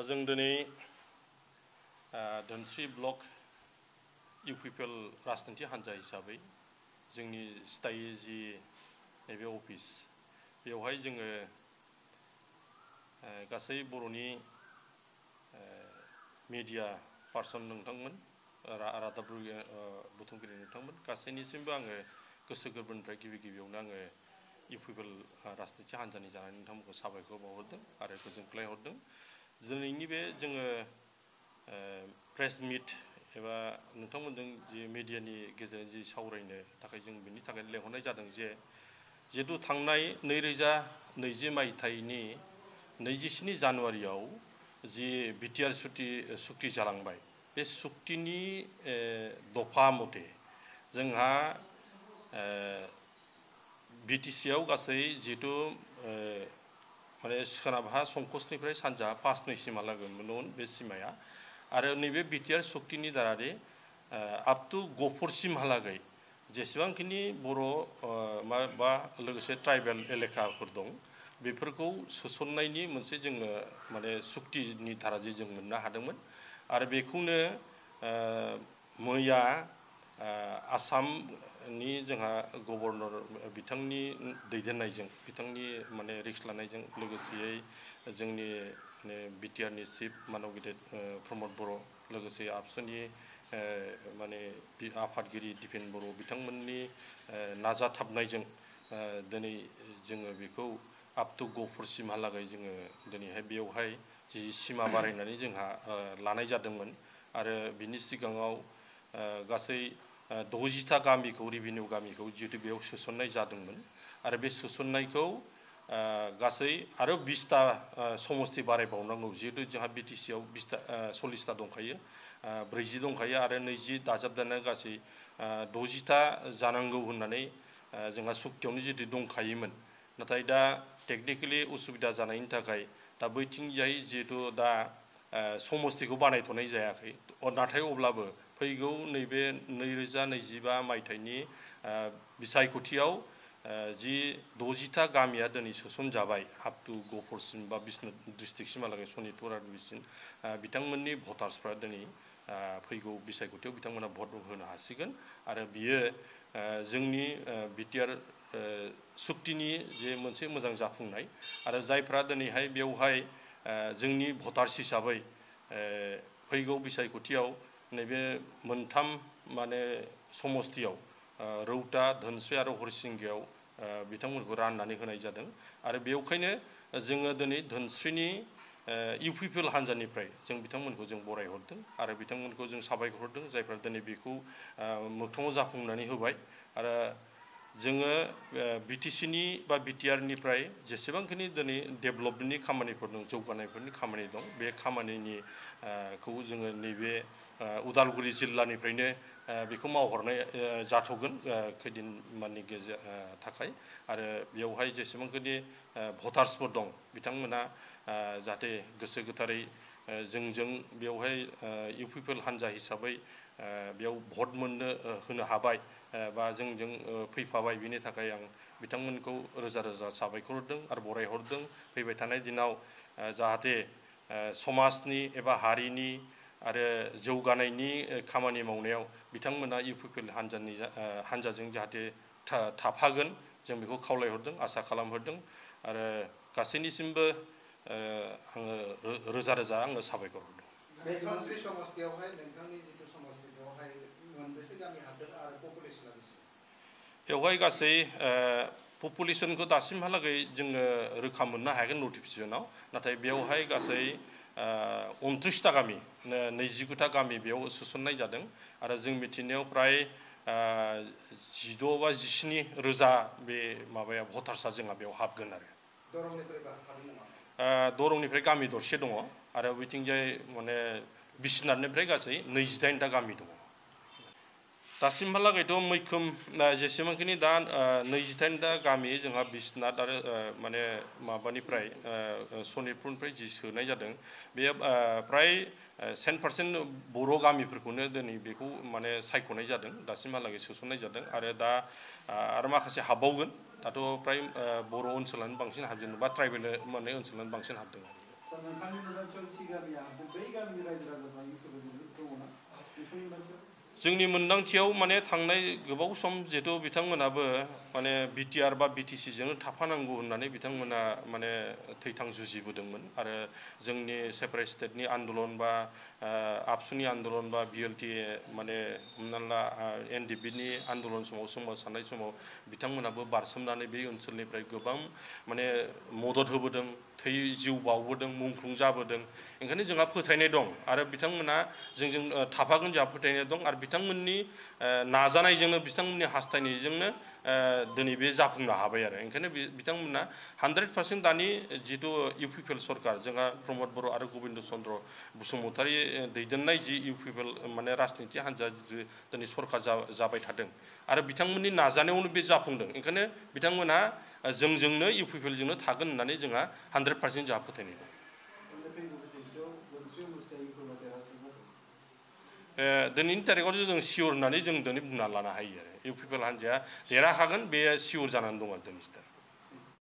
जों दिनै धोनस्री block UPPL राजखान्थि हान्जा हिसाबै जोंनि स्थायी जि नैबे अफिस बेवहाय जोङो गासै बर'नि मिडिया पार्सन नोंथांमोन रादाब बुथुमगिरि नोंथांमोन गासैनिसिमबो आङो गोसो गोरबोनिफ्राय गिबियावनो आङो इउपिपिएल राजखान्थि हान्जानि जानानै नोंथांमोनखौ साबायखर बावहरदों आरो गोजोनग्लाय हरदों। दिनैनि बे जोङो प्रेस मिट एबा नोंथांमोनजों जि मिडियानि गेजेरजों जि सावरायनो थाखाय जों बेनि थाखाय लेंहरनाय जादों जे जिहेतु थांनाय 2020 मायथाइनि 27 जानुवारियाव जि बिटिआर सुक्ति जालांबाय बे सुक्तिनि दफा मथे जोंहा बिटिसिआव गासै जिहेतु माने सोनाबहा संकसनिफ्राय सानजा पासनैसिमहालागै मोनोमोन बे सिमाया आरो नैबे बिटिआर सुक्तिनि दारारि आप टु गफुरसिमहालागै जेसेबांखिनि बर' बा लोगोसे ट्राइबेल एलेकाफोर दं बेफोरखौ सोसननायनि मोनसे जोङो माने सुक्तिनि धारा जे जों मोननो हादोंमोन आरो बेखौनो मैया आसामनि जोंहा गभर्नर बिथांनि दैदेननायजों बिथांनि माने रिक्स लानायजों लोगोसेयै जोंनि बिटिआरनि चिफ मानव गिदिर प्रमद बर' लोगोसे आबसुनि माने आफादगिरि दिपेन बर' बिथांमोननि नाजाथाबनायजों दिनै जोङो बेखौ आप टु गफुरसिमहालागै जोङो दिनैहाय बेयावहाय जि सिमा बारायनानै जोंहा लानाय जादोंमोन आरो बिनि सिगाङाव गासै 60टा गामिखौ रेभिनिउ गामिखौ जिहेतु बेयाव सोसननाय जादोंमोन आरो बे सोसननायखौ गासै आरो 20टा समस्ति बारायबावनांगौ जिहेतु जोंहा बिटिसिआव 40टा दंखायो 40 दंखायो आरो 20 दाजाबदेरनाय गासै 60टा जानांगौ होननानै जोंहा सुक्तियावनो जिहेतु दंखायोमोन नाथाय दा टेकनिकेलि उसुबिदा जानायनि थाखाय दा बैथिंजाय जिहेतु दा समस्तिखौ बानायथ'नाय जायाखै नाथाय अब्लाबो फैगौ नैबे 2025 मायथाइनि बिसायख'थियाव जि 60टा गामिया दिनै सोसनजाबाय आप टु गफुरसिम बा बिष्णु डिस्ट्रिक्टसिमहालागै सनितपुर आरो बिसिम बिथांमोननि भटार्सफ्रा दिनै फैगौ बिसायख'थियाव बिथांमोना भट होनो हासिगोन आरो बियो जोंनि बिटिआर सुक्तिनि जे मोनसे मोजां जाफुंनाय आरो जायफ्रा दिनैहाय बेवहाय जोंनि भटार्स हिसाबै फैगौ बिसायख'थियाव नैबे मोनथाम माने समस्तियाव रौता धोनस्री आरो हरिसिंगायाव बिथांमोनखौ राननानै होनाय जादों आरो बेवखायनो जोङो दिनै धोनस्रीनि इउपिपिएल हान्जानिफ्राय जों बिथांमोनखौ जों बरायहरदों आरो बिथांमोनखौ जों साबायखर हरदों जायफ्रा दिनै बेखौ मोगथाङाव जाफुंनानै होबाय आरो जोङो बिटिसिनि बा बिटिआरनिफ्राय जेसेबांखिनि दिनै डेभेलपमेन्टनि खामानिफोर दं जौगानायफोरनि खामानि दं बे खामानिनि खौ जोङो नैबे उदालगुरि जिल्लानिफ्रायनो बेखौ मावहरनाय जाथ'गोन खैदिनमाननि थाखाय आरो बेवहाय जेसेबांखिनि भटार्सफोर दं बिथांमोना जाहाथे गोसो गोथारै जोंजों बेवहाय इउपिपिएल हान्जा हिसाबै बेयाव भट होनो हाबाय बा जोंजों फैफाबाय बिनि थाखाय आं बिथांमोनखौ रोजा रोजा साबायखर हरदों आरो बरायहरदों फैबाय थानाय दिनाव जाहाथे समाजनि एबा हारिनि आरो जौगानायनि खामानि मावनायाव बिथांमोना इउपिपिएल हान्जाजों जाहाथे थाफागोन जों बेखौ खावलायहरदों आसा खालामहरदों आरो गासैनिसिमबो आङो रोजा रोजा आङो साबायखर हरदों। बे धोनस्री समस्तियावहाय नोंथांनि जितु समस्ति बेवहाय मोनबेसे गामि हाबदों आरो पपुलेसना बेसे? बेवहाय गासै पपुलेसनखौ दासिमहालागै जोङो रोखा मोननो हायाखै नटिफिकेसनाव नाथाय बेवहाय गासै 29टा गामि 29टा गामि बेयाव सोसननाय जादों आरो जों मिथिनायाव फ्राय 16 बा 17 रोजा बे माबाया भटार्सआ जोंहा बेयाव हाबगोन आरो दरंनिफ्राय गामि दरसे दङ आरो बिथिंजाय माने बिश्वनाथनिफ्राय गासै 28टा गामि दङ दासिमहालागैथ' मैखोम जेसेबांखिनि दा 28टा गामि जोंहा बिश्वनाथ आरो माने माबानिफ्राय सनितपुरनिफ्राय जि सोनाय जादों बेयो फ्राय 10% बर' गामिफोरखौनो दिनै बेखौ माने सायख'नाय जादों दासिमहालागै सोसननाय जादों आरो दा आरो माखासे हाबबावगोन दाथ' फ्राय बर' ओनसोलानो बांसिन हाबजेनदों बा ट्राइबेल माने ओनसोलानो बांसिन हाबदों। नोंथांनि मोनदांथियाव जि गामिया हाबदों बै गामिनि रायजो राजाफ्रा इउपिपिएल दङ ना नोंथांनि मोनदांथियाव? जोंनि मोनदांथियाव माने थांनाय गोबाव सम जिहेतु बिथांमोनाबो माने बिटिआर बा बिटिसिजों थाफानांगौ होननानै बिथांमोना माने थैथां जुजिबोदोंमोन आरो जोंनि सेपारेट स्टेटनि आन्दलन बा आबसुनि आन्दलन बा बिएलटि माने हमना ला एनडिपिनि आन्दलन समाव सोमावसारनाय समाव बिथांमोनाबो बारसोमनानै बे ओनसोलनिफ्राय गोबां माने मदद होबोदों जिउ बावबोदों मुंख्लं जाबोदों ओंखायनो जोंहा फोथायनाय दं आरो बिथांमोना जोंजों थाफागोन जोंहा फोथायनाय दं आरो बिथांमोननि नाजानायजोंनो बिथांमोननि हास्थायनायजोंनो दिनै बे जाफुंनो हाबाय आरो ओंखायनो बिथांमोना 100% दानि जिथु इउपिपिएल सरकार जोंहा प्रमद बर' आरो गबिन्द चन्द्र बसुमतारी दैदेननाय जि इउपिपिएल माने राजनिति हान्जा दिनै सरकार जाबाय थादों आरो बिथांमोननि नाजानायावनो बे जाफुंदों ओंखायनो बिथांमोना जोंजोंनो इउपिपिएलजोंनो थागोन होननानै जोंहा 100% जोंहा फोथायनाय दं। दिनैनि तारिखाव जों सियर होननानै जों दिनै बुंना लानो हायो आरो इउपिपिएल हान्जाया देरहाखागोन बे सियर जानानै दं आरो दिनै